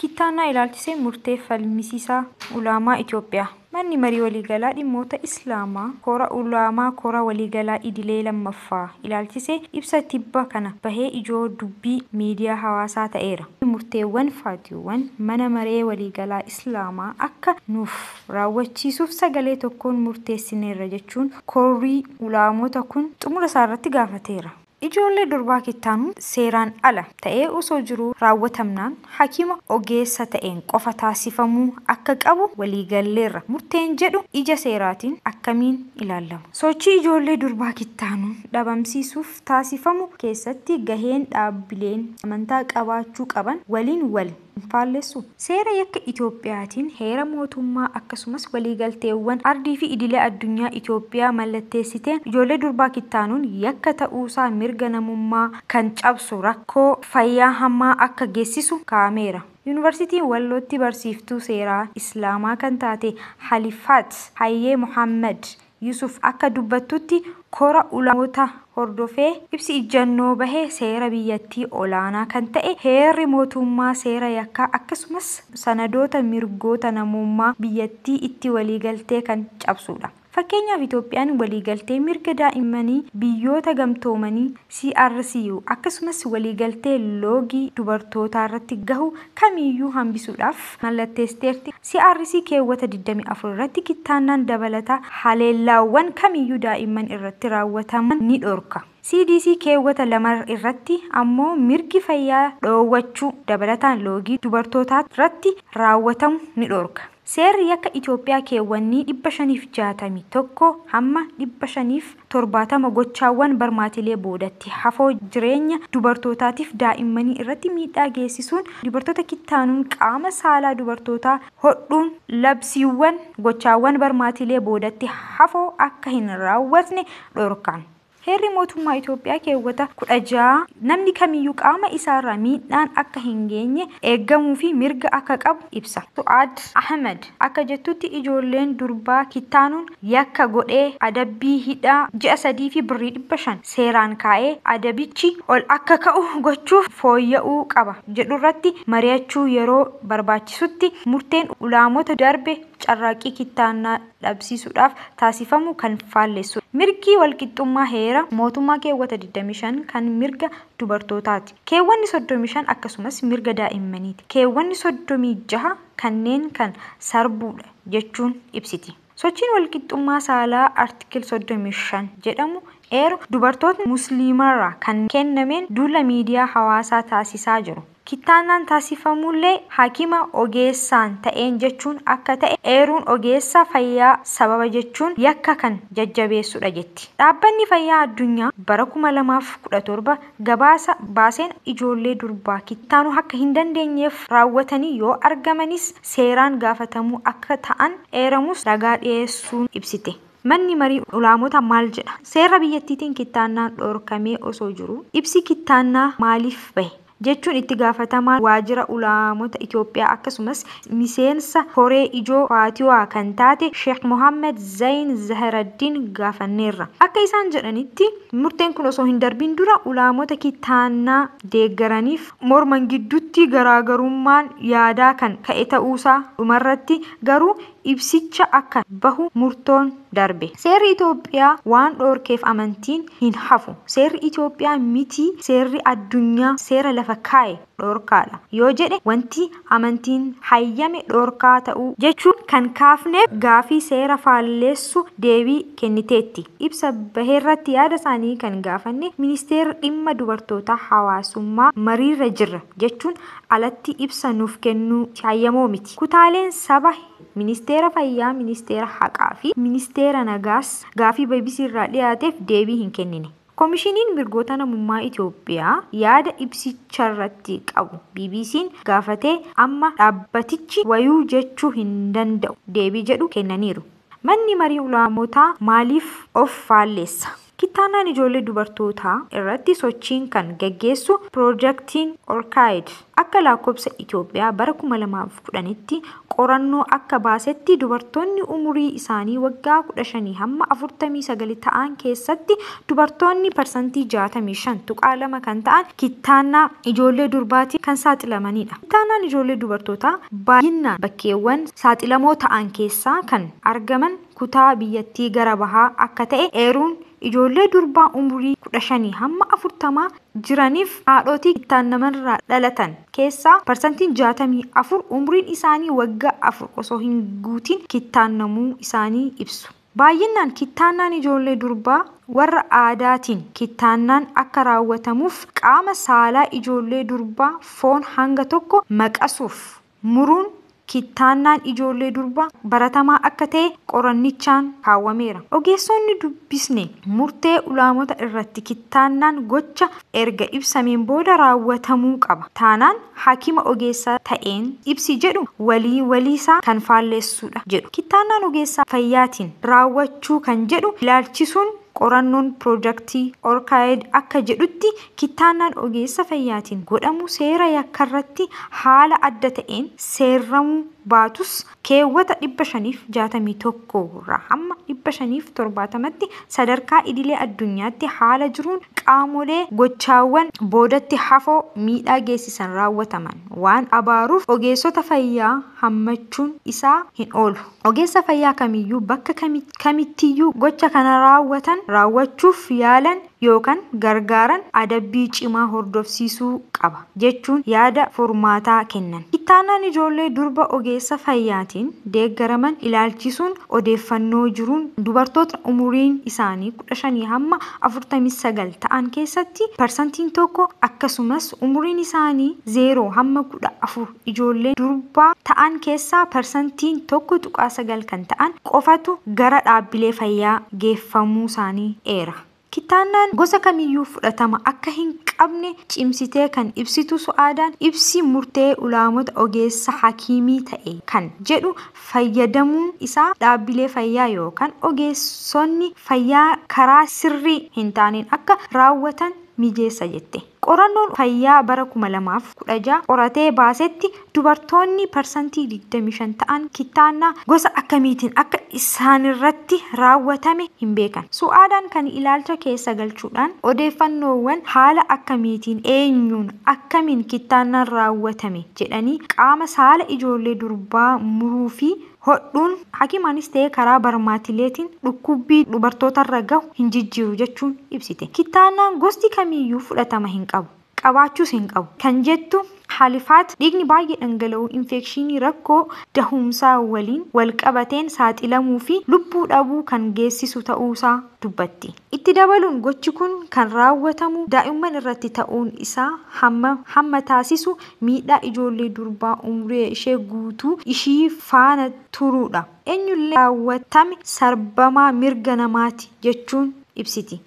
Kittaannaa ilaalchisee murtee falmisiisaa ulaamaa Itoophiyaa. Manni marii waliigalaa dhimmoota Islaamaa kora ulaamaa kora waliigalaa idilee lammaffaa ilaalchisee ibsa tibba kana bahee ijoo dubbii miidiyaa hawaasaa ta'eera. Murteewwan faatiiwwan mana maree waliigalaa Islaamaa akka nuuf raawwachiisuuf sagalee tokkoon murteessineerra jechuun korrii ulaamota kun xumura isaarratti gaafateera. Ijoollee durbaa kittaanuun seeraan ala ta'ee osoo jiruu raawwatamnaan hakima ogeessa ta'een qofa taasifamuu akka qabu waliigalleerra murteen jedhu ija seeraatiin akkamiin ilaalama? Sochii ijoollee durbaa kittaanuun dhabamsiisuuf taasifamu keessatti gaheen dhaabbileen amantaa qabaachuu qaban waliin wal hin faallessu. Seera yakka Itoophiyaatiin heera mootummaa akkasumas waliigalteewwan ardii fi idilee addunyaa Itoophiyaa mallatteessiteen ijoollee durbaa kittaanuun yakka ta'uusaa mirga namummaa kan cabsu rakkoo fayyaa hamaa akka geessisu kaa'ameera. Yuunivarsiitiin Wallootti barsiiftuu seeraa Islaamaa kan taate Halifaat Hayyee Mohaammed Yusuf akka dubbattutti kora ulamoota hordofee ibsi ijjannoo bahee seera biyyattii olaanaa kan ta'e heerri mootummaa seera yakkaa akkasumas sanadoota mirgoota namummaa biyyattii itti waliigaltee kan cabsudha. Fakkeenyaaf Itoophiyaan waliigaltee mirga daa'immanii biyyoota gamtoomanii CRCU akkasumas waliigaltee loogii dubartootaa irratti gahu kamiyyuu hambisuudhaaf mallatteessiteerti. CRC keewwata 24 irratti kittaannaan dabalataa haleellaawwan kamiyyuu daa'imman irratti raawwataman ni dhorka. CDC keewwata 2 irratti ammoo mirgi fayyaa dhoowwachuu dabalataan loogii dubartootaa irratti raawwatamu ni dhorka. Seerri yakka Itoophiyaa keewwanni 561 hamma 570 gochaawwan barmaatilee boodatti hafoo jireenya dubartootaatiif daa'immanii irratti miidhaa geessisuun dubartoota kittaanuun qaama saalaa dubartootaa hodhuun labsiiwwan gochaawwan barmaatilee boodatti hafoo akka hin raawwatne dhorkan. Heerri mootummaa Itoophiyaa keewwata 16 namni kamiyyuu qaama isaarraa miidhaan akka hin geenye eeggamuu fi mirga akka qabu ibsa. Su'aad Ahmed akka jettutti ijoolleen durbaa kittaanuun yakka godhee adabbii hidhaa ji'a 3 fi birrii 500 seeraan kaa'ee adabichi ol akka ka'u gochuuf fooyya'uu qaba jedhurratti mari'achuu yeroo barbaachisutti murteen ulaamota darbe carraaqqii kittaannaa dhabsiisuudhaaf taasifamu kan faallessu. Mirgi walqixxummaa heera mootummaa keewwata 25 kan mirga dubartootaati. Keewwanni 35 akkasumas mirga daa'immaniiti. Keewwanni 36 kanneen kan sarbuudha jechuun ibsiti. Sochiin walqixxummaa saalaa artikil 35 jedhamu eeru dubartootni musliimarraa kan kennameen duula miidiyaa hawaasaa taasisaa jiru. Kittaannaan taasifamullee hakima ogeessaan ta'een jechuun akka ta'e eeruun ogeessa fayyaa sababa jechuun yakka kan jajjabeessudha jetti. Dhaabbanni fayyaa addunyaa bara 2017 gabaasa baaseen ijoollee durbaa kittaanuu akka hin dandeenyeef raawwatanii yoo argamanis seeraan gaafatamuu akka ta'an eeramus ragaa dhiyeessuun ibsite. Manni marii ulaamota maal jedha? Seera biyyattiitiin kittaannaan dhorkamee osoo jiru ibsi kittaannaa maaliif bahe? Jechuun itti gaafatamaa waajjira ulaamota Itoophiyaa akkasumas miseensa horee ijoo faatiwaa kan taate Sheekh Mohammed Zayin Zaharaddiin gaafanneerra. Akka isaan jedhanitti murteen kun osoo hin darbiin dura ulaamota kittaannaa deeggaraniif morman gidduutti garaagarummaan yaadaa kan ka'e ta'uusaa dhumarratti garuu ibsicha akka bahu murtoon darbe. Seerri Itoophiyaa waan dhoorkeef amantiin hin hafu. Seerri Itoophiyaa miti seerri addunyaa seera lafa kaa'e dhoorkaadha. Yoo jedhe wanti amantiin hayyame dhoorkaa ta'uu jechuun kan kaafneef gaafii seera faalleessu deebii kenniteetti. Ibsa baheerratti yaada isaanii kan gaafanne ministeerri dhimma dubartootaa hawaasummaa mariirra jirra jechuun alatti ibsa nuuf kennuu hayyamoo miti. Kutaaleen saba ministeera fayyaa, ministeera haqaa fi ministeera nagaas gaafii BBC irraa dhiyaateef deebii hin kennine. Koomishiniin mirgoota namummaa Itoophiyaa yaada ibsicharratti qabu BBC'n gaafatee amma dhaabbatichi wayuu jechuu hin danda'u deebii jedhu kennaniiru. Manni marii ulaamotaa maaliif of faalleessa? Kittaannaan ijoollee dubartootaa irratti sochiin kan gaggeessu Piroojaktiin Orkaayid akka lakkoofsa Itoophiyaa bara 2010tti qorannoo akka baasetti, dubartoonni umurii isaanii waggaa 15 hamma 49 ta'an keessatti dubartoonni 65.2% kan ta'an kittaannaa ijoollee durbaatiin kan saaxilamanidha. Kittaannaan ijoollee dubartootaa baay'inaan bakkeewwan saaxilamoo ta'an keessaa kan argaman kutaa biyyattii gara bahaa akka ta'e eeruun, ijoollee durbaa umurii 15 hamma 40 jiraniif haadhotii kittaannamanirraa dhalatan keessaa 64% umuriin isaanii waggaa 4 osoo hin guutin kittaannamuu isaanii ibsu. Baay'inaan kittaannaan ijoollee durbaa warra aadaatiin kittaannaan akka raawwatamuuf qaama saalaa ijoollee durbaa foon hanga tokko maqasuuf muruun kittaannaan ijoollee durbaa baratamaa akka ta'e qorannichaan kaawwameera. Ogeessonni dubbisne murtee ulaamota irratti kittaannaan gocha erga ibsameen booda raawwatamuu qaba taanaan hakima ogeessaa ta'een ibsi jedhu walii waliisaa kan faalleessudha jedhu. Kittaannaan ogeessaa fayyaatiin raawwachuu kan jedhu ilaalchisuun qorannoon Piroojaktii Orkaayid akka jedhutti, kittaannaan ogeessa fayyaatiin godhamu seera yakkarratti haala adda ta'een seerramuu baatus, keewwata 561 irraa hamma 570tti sadarkaa idilee addunyaatti haala jiruun qaamolee gochaawwan boodatti hafoo miidhaa geessisan raawwataman waan abaaruuf ogeessota fayyaa hammachuun isaa hin oolu. Ogeessa fayyaa kamiyyuu bakka kamittiyyuu gocha kana raawwatan, raawwachuuf yaalan yookaan gargaaran adabbii cimaa hordofsiisuu qaba jechuun yaada furmaataa kennan. Kittaannaan ijoollee durba ogeessa fayyaatiin deeggaraman ilaalchisuun odeeffannoo jiruun, dubartoota umuriin isaanii 15 hamma 49 ta'an keessatti 1%, akkasumas umuriin isaanii 0 hamma 14 ijoollee durbaa ta'an keessaa 1.9% kan ta'an qofatu gara dhaabbilee fayyaa geeffamuu isaanii eera. Kittaannaan gosa kamiyyuu fudhatama akka hin qabne cimsitee kan ibsitu Su'aadaan, ibsi murtee ulaamota ogeessa hakiimii ta'e kan jedhu fayyadamuun isaa dhaabbilee fayyaa yookaan ogeessonni fayyaa karaa sirrii hin taaneen akka raawwatan mijeessa jette. Qorannoon fayyaa bara 2016 qoratee baasetti dubartoonni 25% ta'an kittaannaa gosa akkamiitiin akka isaanirratti raawwatame hin beekan. Su'aadaan kan ilaalcha keessa galchuudhaan odeeffannoowwan haala akkamiitiin, eenyuun, akkamiin kittaannaan raawwatame jedhanii qaama saala ijoollee durbaa muruu fi hodhuun hakimaanis ta'e karaa barmaatileetiin dhukkubbii dubartootarra gahu hin jijjiiru jechuun ibsite. Kittaannaan gosti kamiyyuu fudhatama hin qabu, qabaachuus hin qabu kan jettu Halifaat, dhiigni baay'ee dhangala'uu, infekshinii rakkoo dahumsaa waliin wal qabateen saaxilamuu fi lubbuu dhabuu kan geessisu ta'uusaa dubbatti. Itti dabaluun gochi kun kan raawwatamu daa'imman irratti ta'uun isaa hamma taasisu miidhaa ijoollee durbaa umurii ishee guutuu ishii faana turuudha. Eenyullee raawwatame sarbamaa mirga namaati jechuun ibsiti.